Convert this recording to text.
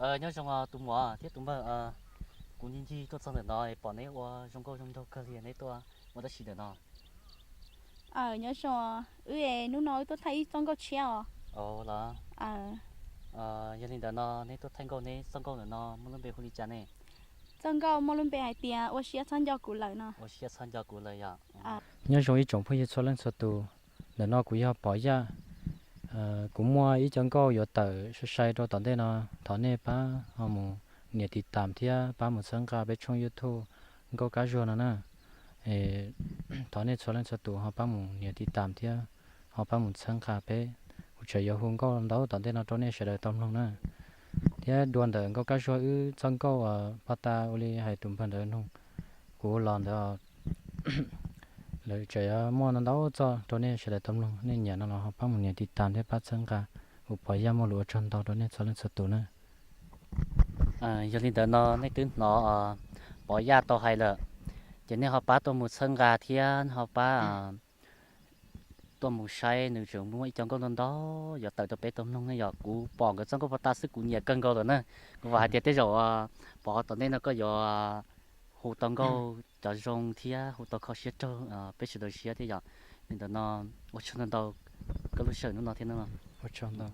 Nyob zoo tus muam thiab tus npawg, kuv ncig ncig tuaj txog ntawm no es pom neb ua zoo nkauj zoo nraug kawg li, neb tuaj ua dab tsi ntawm no? Nyob zoo, wb es hnub no wb tuaj thaij ib txoj nkauj tshiab os. Los, yog li ntawd no neb tuaj thaij nkauj, neb txoj nkauj ntawm no muaj lub npe hu li cas ne? Txoj nkauj muaj lub npe hais tias Ua Siab Txhob Nco Kuv Lawm no. Ua Siab Txhob Nco Kuv Lawm yom. Nyob zoo ib tsoom phooj ywg txhua leej txhua tus, ntawm no kuv yog Pov Yaj. Kuv muaj ib co nkauj yuav tawm sai sai rau tom ntej no, thov nej pab ho mus nias tiv tam thiab pab mus txhawb nqa peb tshooj YouTube Nkauj Kab Zuag no na. Thov nej txhua leej txhua tus ho pab mus nias tiv tam thiab ho pab mus txhawb nqa peb. Kuv tseem yuav hu nkauj ntau tom ntej no rau nej sawv daws tau mloog na. Thiab dua ntawm Nkauj Kab Zuag wb txoj nkauj pog tas ua li hais tus npawg ntawd nug kuv los ntawd, lawv tseem yuav muaj ntau ntau txoj rau nej sawv daws tau mloog, nej nyiam no los ho pab mus nias tiv tam thiab pab txhawb nqa. Kuv Pov Yaj muaj lus ua tsaug ntau rau nej txhua leej txhua tus na. Yog li ntawd no nej twb hnov Pov Yaj tau hais lawm, ces nej ho pab tuaj mus txhawb nqa thiab ho pab tuaj mus saib, nws tseem muaj ib co nkauj ntau ntau yuav tawm rau peb tau mloog ne yom. Kuv pom nkawd txoj nkauj pog tas xwb kuv nyiam kawg nkaus lawm na. Kuv vam hais tias tej zaum Pov tom ntej no koj yuav hu tau nkauj cov zoo thiab hu tau kho siab raug peb sawv daws siab thiab yom. Li ntawd no ua tsaug ntau ntau koj lub sij hawm hnub no thiab no. Ua tsaug ntau.